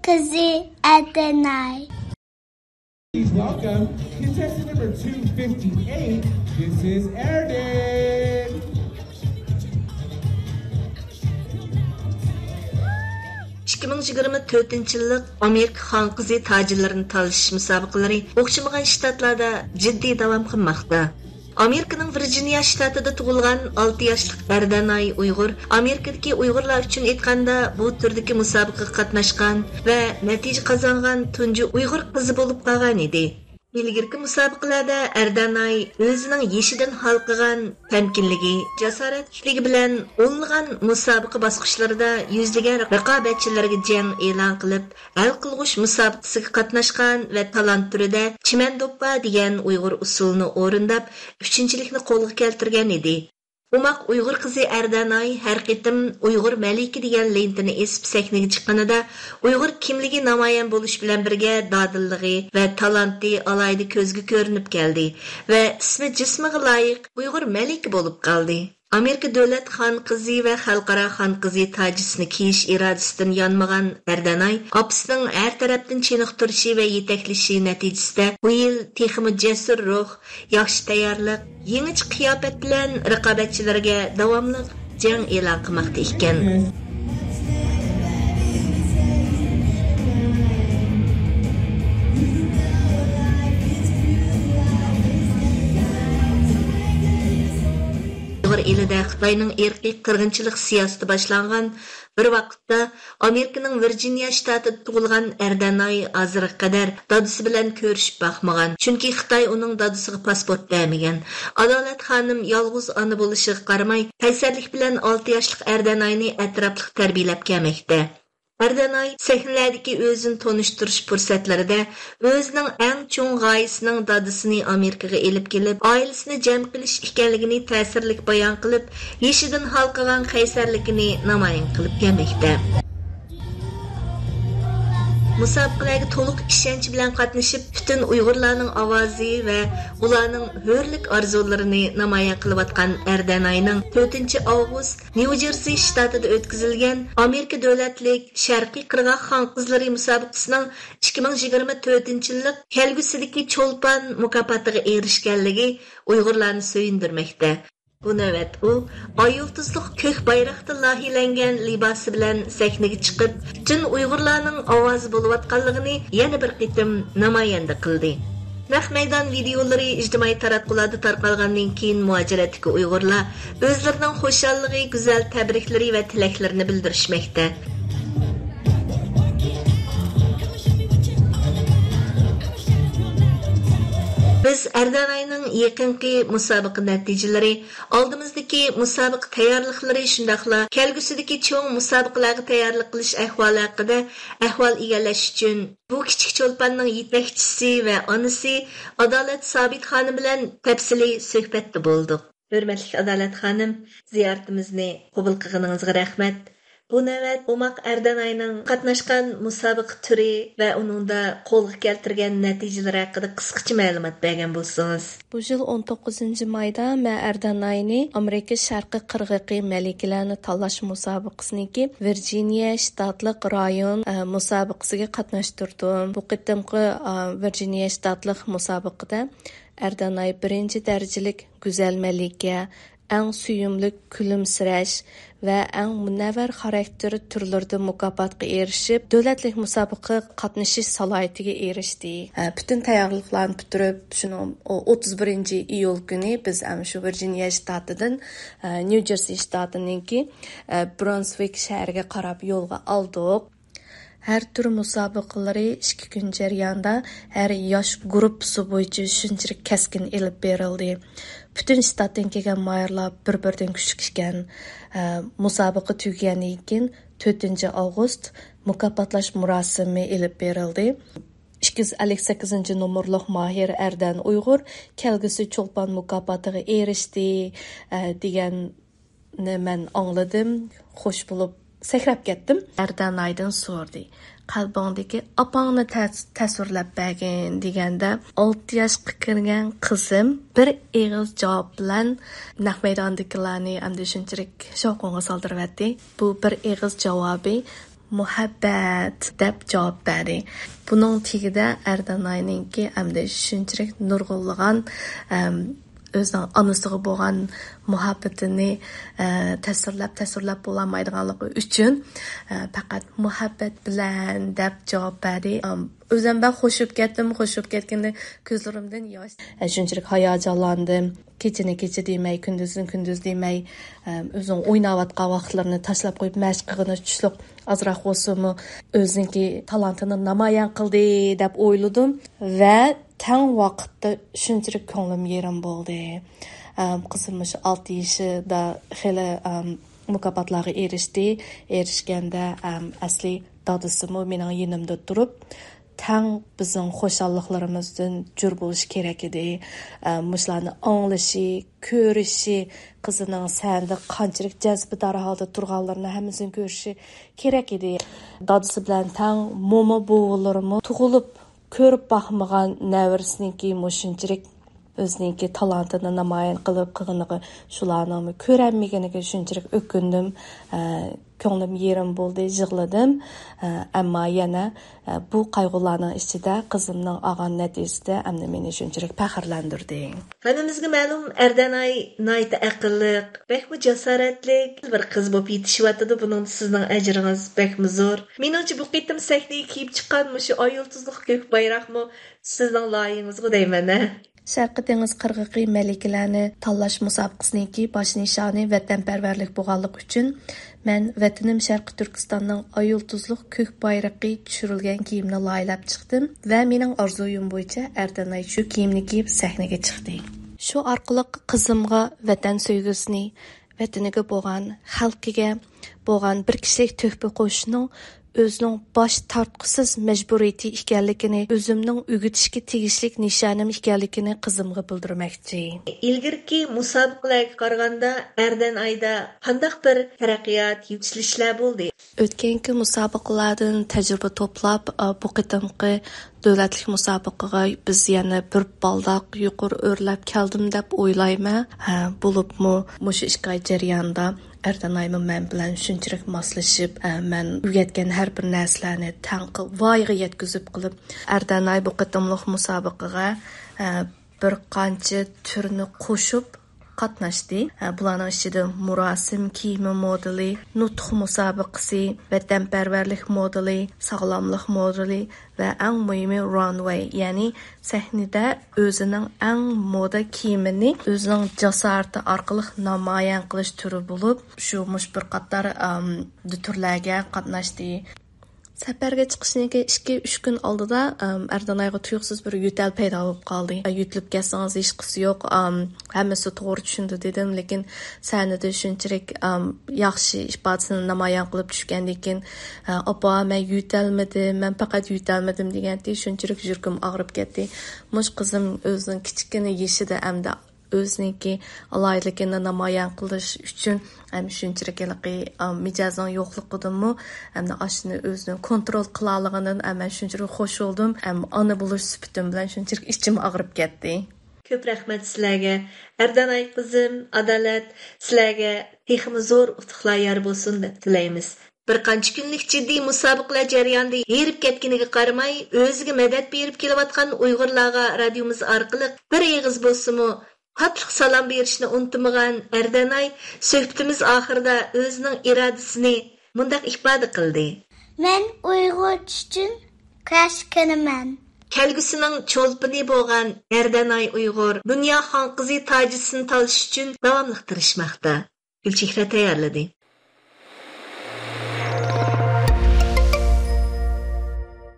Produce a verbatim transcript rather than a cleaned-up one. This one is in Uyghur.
قىزى ئەردەناي. Please welcome contestant number two fifty-eight. This is Erden. ئىككى مىڭ يىگىرمە تۆتىنچى يىللىق ئامېرىكا خان قىزى تاجلىرىنى تالىشىش مۇسابىقىلىرى ئوخشىمىغان شتاتلاردا جىددىي داۋام قىلماقتا. ئامېرىكىنىڭ ۋىرجىنىيە شتاتىدا تۇغۇلغان ئالتە ياشلىق ئەردەناي ئۇيغۇر ئامېرىكىدىكى ئۇيغۇرلار ئۈچۈن ئېيتقاندا بۇ تۈردىكى مۇسابىقىگە قاتناشقان ۋە نەتىجە قازانغان تۇنجى ئۇيغۇر قىزى بولۇپ قالغان ئىدى. ئىلگىرىكى مۇسابىقىلەردە ئەردەناي ئۆزىنىڭ يېشىدىن ھالقىغان تەمكىنلىكى، جاسارەتلىكلىكى بىلەن ئونلىغان مۇسابىقە باسقۇچلىرىدا يۈزلىگەن رىقابەتچىلىرىگە جەڭ ئېلان قىلىپ، ھەل قىلغۇچ مۇسابىقىسىگە قاتناشقان ۋە تالانت تۈرىدە چىمەن دوپپا دېگەن ئۇيغۇر ئۇسسۇلىنى ئورۇنداپ، ئۈچىنچىلىكنى قولغا كەلتۈرگەن ئىدى. ئوماق ئۇيغۇر قىزى ئەردەناي ھەر قېتىم ئۇيغۇر مەلىكە دېگەن لېنتىنى ئېسىپ سەھنىگە چىققىنىدا، ئۇيغۇر كىملىكى نامايان بولۇش بىلەن بىرگە دادىللىقى ۋە تالانتى ئالاھىدە كۆزگە كۆرۈنۈپ كەلدى ۋە ئىسمى جىسمىغا لايىق ئۇيغۇر مەلىكە بولۇپ قالدى. ئامېرىكا دۆلەت خان قىزى ۋە خەلقئارا خان قىزى تاجىسىنى كىيىش ئىرادىسىدىن يانمىغان ئەردەناي ئاپىسىنىڭ ھەر تەرەپتىن چېنىقتۇرۇشى ۋە يېتەكلىشى نەتىجىسىدە، بۇ يىل تېخىمۇ جەسۇر روھ، ياخشى تەييارلىق، يېڭىچە قىياپەت بىلەن رىقابەتچىلىرىگە داۋاملىق جەڭ ئېلان قىلماقتا ئىكەن. ئۇيغۇر ئېلىدە خىتاينىڭ ئىرقىي قىرغىنچىلىق سىياسىتى باشلانغان بىر ۋاقىتتا، ئامېرىكىنىڭ ۋىرجىنىيە شتاتىدا تۇغۇلغان ئەردەناي ھازىرغا قەدەر دادىسى بىلەن كۆرۈشۈپ باقمىغان. چۈنكى خىتاي ئۇنىڭ دادىسىغا پاسپورت بەرمىگەن. ئادالەت خانىم يالغۇز ئانا بولۇشىغا قارىماي، قەيسەرلىك بىلەن ئالتە ياشلىق ئەردەناينى ئەتراپلىق تەربىيەلەپ كەلمەكتە. ئەردەناي سەھنىلەردىكى ئۆزىنى تونۇشتۇرۇش پۇرسەتلىرىدە ئۆزىنىڭ ئەڭ چوڭ غايىسىنىڭ دادىسىنى ئامېرىكىغا ئېلىپ كېلىپ، ئائىلىسىنى جەم قىلىش ئىكەنلىكىنى تەسىرلىك بايان قىلىپ، يېشىدىن ھالقىغان قەيسەرلىكىنى نامايان قىلىپ كەلمەكتە. مۇسابىقىلەرگە تولۇق ئىشەنچ بىلەن قاتنىشىپ، پۈتۈن ئۇيغۇرلارنىڭ ئاۋازى ۋە ئۇلارنىڭ ھۆرلۈك ئارزۇلىرىنى نامايان قىلىۋاتقان ئەردەناينىڭ تۆتىنچى ئاۋغۇست نيۇ جېرسى شتاتىدا ئۆتكۈزۈلگەن ئامېرىكا دۆلەتلىك شەرقىي قىرغاق خان قىزلىرى مۇسابىقىسىنىڭ ئىككى مىڭ يىگىرمە تۆتىنچى يىللىق كەلگۈسىدىكى چولپان مۇكاپاتىغا ئېرىشكەنلىكى ئۇيغۇرلارنى سۆيۈندۈرمەكتە. بۇ نۆۋەت ئۇ ئاي يۇلتۇزلۇق كۆك بايراقتا لايىھەلەنگەن لىباسى بىلەن سەھنىگە چىقىپ، پۈتۈن ئۇيغۇرلارنىڭ ئاۋازى بولۇۋاتقانلىقىنى يەنە بىر قېتىم نامايەندە قىلدى. نەق مەيدان ۋىدېئولىرى ئىجتىمائىي تاراتقۇلاردا تارقالغاندىن كېيىن، مۇھاجىرەتتىكى ئۇيغۇرلار ئۆزلىرىنىڭ خۇشاللىقى، گۈزەل تەبرىكلىرى ۋە تىلەكلىرىنى بىلدۈرۈشمەكتە. بىز ئەردەناينىڭ يېقىنقى مۇسابىقە نەتىجىلىرى، ئالدىمىزدىكى مۇسابىقە تەييارلىقلىرى، شۇنداقلا كەلگۈسىدىكى چوڭ مۇسابىقىلەرگە تەييارلىق قىلىش ئەھۋالى ھەققىدە ئەھۋال ئىگىلەش ئۈچۈن، بۇ كىچىك چولپاننىڭ يېتەكچىسى ۋە ئانىسى ئادالەت سابىت خانىم بىلەن تەپسىلىي سۆھبەتتە بولدۇق. ھۆرمەتلىك ئادالەت خانىم، زىيارىتىمىزنى قوبۇل قىلغىنىڭىزغا رەھمەت. بۇ نۆۋەت ئوماق ئەردەناينىڭ قاتناشقان مۇسابىقە تۈرى ۋە ئۇنىڭدا قولغا كەلتۈرگەن نەتىجىلىرى ھەققىدە قىسقىچە مەلۇمات بەرگەن بولسىڭىز. بۇ يىل ئون توققۇزىنچى مايدا مەن ئەردەناينى ئامېرىكا شەرقىي قىرغىقى مەلىكىلەرنى تاللاش مۇسابىقىسىنىڭكى ۋىرجىنىيە شتاتلىق رايون، ئە، مۇسابىقىسىگە قاتناشتۇردۇم. بۇ قېتىمقى، ئە، ۋىرجىنىيە شتاتلىق مۇسابىقىدە ئەردەناي بىرىنچى دەرىجىلىك گۈزەل مەلىكە، ئەڭ سۆيۈملۈك كۈلۈمسىرەش ۋە ئەڭ مۇنەۋۋەر خاراكتېر تۈرلىرىدە مۇكاپاتقا ئېرىشىپ، دۆلەتلىك مۇسابىقىگە قاتنىشىش سالاھىيىتىگە ئېرىشتى. ئە، پۈتۈن تەييارلىقلارنى پۈتتۈرۈپ، شۇنىڭ ئوتتۇز بىرىنچى ئىيۇل كۈنى بىز ئەمە شۇ ۋىرجىنىيە شتاتىدىن، ئە، نيۇ جېرسى شتاتىنىڭكى، ئە، برونسۋىك شەھىرىگە قاراپ يولغا ئالدۇق. ھەر تۈر مۇسابىقىلىرى ئىككى كۈن جەريانىدا ھەر ياش گۇرۇپپىسى بويىچە شۇنچىلىك كەسكىن ئېلىپ بېرىلدى. پۈتۈن شتاتتىن كەلگەن ماھىرلار بىر-بىرىدىن كۈچلۈك ئىكەن. ئە، مۇسابىقە تۈگىگەندىن كېيىن، تۆتىنچى ئاۋغۇست مۇكاپاتلاش مۇراسىمى ئېلىپ بېرىلدى. ئىككى يۈز ئەللىك سەككىزىنچى نومۇرلۇق ماھىر ئەردەن ئۇيغۇر كەلگۈسى چولپان مۇكاپاتىغا ئېرىشتى، ئە، دېگەن مەن ئاڭلىدىم، خوش بولۇپ سەكرەپ كەتتىم. ئەردەنايدىن سورىدى، «قەلبىڭدىكى ئاپاڭنى تەس-، تەسۋىرلەپ بەرگىن» دېگەندە، ئالتە ياشقا كىرگەن قىزىم بىر ئېغىز جاۋاب بىلەن نەق مەيداندىكىلەرنى ئەمدى شۇنچىلىك شاۋقۇنغا سالدۇرۇۋەتتى. بۇ بىر ئېغىز جاۋابى مۇھەببەت دەپ جاۋاب بەردى. بۇنىڭ تېگىدە ئەردەناينىڭكى ئەمدى شۇنچىلىك نۇرغۇنلىغان، ئەم، ئۆزىنىڭ ئانىسىغا بولغان مۇھەببىتىنى، ئە، تەسۋىرلەپ، تەسۋىرلەپ بولالمايدىغانلىقى ئۈچۈن، ئە، پەقەت مۇھەببەت بىلەن دەپ جاۋاب بەردى. ئەم، ئۆزۈم بەك خوشۇپ كەتتىم. خوشۇپ كەتكەندە كۆزلىرىمدىن ياش. ئە، شۇنچىلىك ھاياجانلاندىم. كېچىنى كېچە دېمەي، كۈندۈزنى كۈندۈز دېمەي، ئەم، ئۆزىنىڭ ئويناۋاتقان ۋاقىتلىرىنى تاشلاپ قويۇپ، مەشىق قىلغىنى تۇشلۇق ئازراق بولسىمۇ ئۆزىنىڭكى تالانتىنى نامايان قىلدى دەپ ئويلىدىم ۋە تەڭ ۋاقىتتا شۇنچىلىك كۆڭلۈم يېرىم بولدى. ئەم، قىزىم مۇشۇ ئالتە يېشىدا خېلى، ئەم، مۇكاپاتلارغا ئېرىشتى. ئېرىشكەندە، ئەم، ئەسلى دادىسىمۇ مېنىڭ يېنىمدا تۇرۇپ، تەڭ بىزنىڭ خۇشاللىقلىرىمىزدىن جۇر بولۇشى كېرەك ئىدى. ئە، مۇشۇلارنى ئاڭلىشى، كۆرۈشى، قىزىنىڭ سەھنىدە قانچىلىك جەزبىدار ھالدا تۇرغانلىرىنى ھەممىسىنى كۆرۈشى كېرەك ئىدى. دادىسى بىلەن تەڭ موما بوۋىلىرىمۇ تۇغۇلۇپ كۆرۈپ باقمىغان نەۋرىسىنىڭكى مۇشۇنچىلىك ئۆزىنىڭكى تالانتىنى نامايان قىلىپ قىلغىنىغا شۇلارنىڭمۇ كۆرەلمىگىنىگە شۇنچىلىك ئۆكۈندۈم. ئە، كۆڭلۈم يېرىم بولدى، يىغلىدىم. ئە، ئەمما يەنە، ئە، بۇ قايغۇلارنىڭ ئىچىدە قىزىمنىڭ ئالغان نەتىجىسىدە ئەمدى مېنى شۇنچىلىك پەخىرلەندۈردى. ھەممىمىزگە مەلۇم، ئەردەناي ناھايىتى ئەقىللىق، بەكمۇ جاسارەتلىك بىر قىز بولۇپ يېتىشىۋاتىدۇ. بۇنىڭدا سىزنىڭ ئەجرىڭىز بەكمۇ زور. مېنىڭچە، بۇ قېتىم سەھنىگە كىيىپ چىققان مۇشۇ ئاي يۇلتۇزلۇق كۆك بايراقمۇ سىزنىڭ لايىھىڭىزغۇ دەيمەن، ھە؟ شەرقىي دېڭىز قىرغىقى مەلىكىلەرنى تاللاش مۇسابىقىسىنىڭكى باش نىشانى ۋەتەنپەرۋەرلىك بولغانلىقى ئۈچۈن، مەن ۋەتىنىم شەرقىي تۈركىستاننىڭ ئاي يۇلتۇزلۇق كۆك بايرىقى چۈشۈرۈلگەن كىيىمنى لايىھەلەپ چىقتىم ۋە مېنىڭ ئارزۇيۇم بويىچە ئەردەناي شۇ كىيىمنى كىيىپ سەھنىگە چىقتى. شۇ ئارقىلىق قىزىمغا ۋەتەن سۆيگۈسىنى، ۋەتىنىگە بولغان، خەلقىگە بولغان بىر كىشىلىك تۆھپە قوشۇشنىڭ ئۆزىنىڭ باش تارتقۇسىز مەجبۇرىيىتى ئىكەنلىكىنى، ئۆزۈمنىڭ ئۆگىتىشكە تېگىشلىك نىشانىم ئىكەنلىكىنى قىزىمغا بىلدۈرمەكچى. ئىلگىرىكى مۇسابىقىلەرگە قارىغاندا، ئەردەنايدا قانداق بىر تەرەققىيات، يۈكسىلىشلەر بولدى؟ ئۆتكەنكى مۇسابىقىلاردىن تەجرىبە توپلاپ، بۇ قېتىمقى دۆلەتلىك مۇسابىقىگە بىز يەنە بىر بالداق يۇقىرى ئۆرلەپ كەلدىم دەپ ئويلايمەن. ھە، بولۇپمۇ مۇشۇ ئىككى ئاي جەريانىدا ئەردەنايمۇ مەن بىلەن شۇنچىلىك ماسلىشىپ، ھە، مەن ئۆگەتكەن ھەر بىر نەرسىلەرنى تەڭ قىل-، ۋايىغا يەتكۈزۈپ قىلىپ، ئەردەناي بۇ قېتىملىق مۇسابىقىگە، ھە، بىر قانچە تۈرنى قوشۇپ، قاتناشتى. بۇلارنىڭ ئىچىدە مۇراسىم كىيىمى مودېلى، نۇتۇق مۇسابىقىسى، ۋەتەنپەرۋەرلىك مودېلى، ساغلاملىق مودېلى ۋە ئەڭ مۇھىمى رانۋەي، يەنى سەھنىدە ئۆزىنىڭ ئەڭ مودا كىيىمىنى ئۆزىنىڭ جاسارىتى ئارقىلىق نامايان قىلىش تۈرى بولۇپ، شۇ مۇشۇ بىر قاتار، ئام، تۈرلەرگە قاتناشتى. سەپەرگە چىقىشنىڭكى ئىككى، ئۈچ كۈن ئالدىدا، ئەم، ئەردەنايغا تۇيۇقسىز بىر يۆتەل پەيدا بولۇپ قالدى. يۆتىلىپ كەتسىڭىز ھېچقىسى يوق، ئەم، ھەممىسى توغرا چۈشىنىدۇ دېدىم، لېكىن سەھنىدە شۇنچىلىك، ئەم، ياخشى ئىپادىسىنى نامايان قىلىپ چۈشكەندىن كېيىن، ئە، «ئاپا، مەن يۆتەلمىدىم، مەن پەقەت يۆتەلمىدىم» دېگەنتى، شۇنچىلىك يۈرىكىم ئاغرىپ كەتتى. مۇشۇ قىزىم ئۆزىنىڭ كىچىككىنە يېشىدا ئەمدى ئۆزىنىڭكى ئالاھىدىلىكىنى نامايان قىلىش ئۈچۈن، ھەم شۇنچىلىك ھېلىقى، ئا، مىجەزنىڭ يوقلۇقىدىنمۇ، ھەمدە ئاشۇنى ئۆزىنى كونترول قىلالىغىنىدىن، ھەم مەن شۇنچىلىك خوش بولدۇم، ھەم ئانا بولۇش سۈپىتىم بىلەن شۇنچىلىك ئىچىم ئاغرىپ كەتتى. كۆپ رەھمەت سىلەرگە. ئەردەناي قىزىم، ئادالەت سىلەرگە تېخىمۇ زور ئۇتۇقلار يار بولسۇن دەپ تىلەيمىز. بىر قانچە كۈنلۈك جىددىي مۇسابىقىلەر جەريانىدا ھېرىپ كەتكىنىگە قارىماي، ئۆزىگە مەدەت بېرىپ كېلىۋاتقان ئۇيغۇرلارغا رادىيومىز ئارقىلىق بىر ئېغىز بولسىمۇ تاتلىق سالام بېرىشنى ئۇنتۇمىغان ئەردەناي سۆھبىتىمىز ئاخىرىدا ئۆزىنىڭ ئىرادىسىنى مۇنداق ئىپادە قىلدى. مەن ئۇيغۇرچە ئۈچۈن كۈرەش قىلىمەن. كەلگۈسىنىڭ چولپىنى بولغان ئەردەناي ئۇيغۇر دۇنيا خانقىزى تاجىسىنى تالىشىش ئۈچۈن داۋاملىق تىرىشماقتا. گۈلچېھرە تەييارلىدى.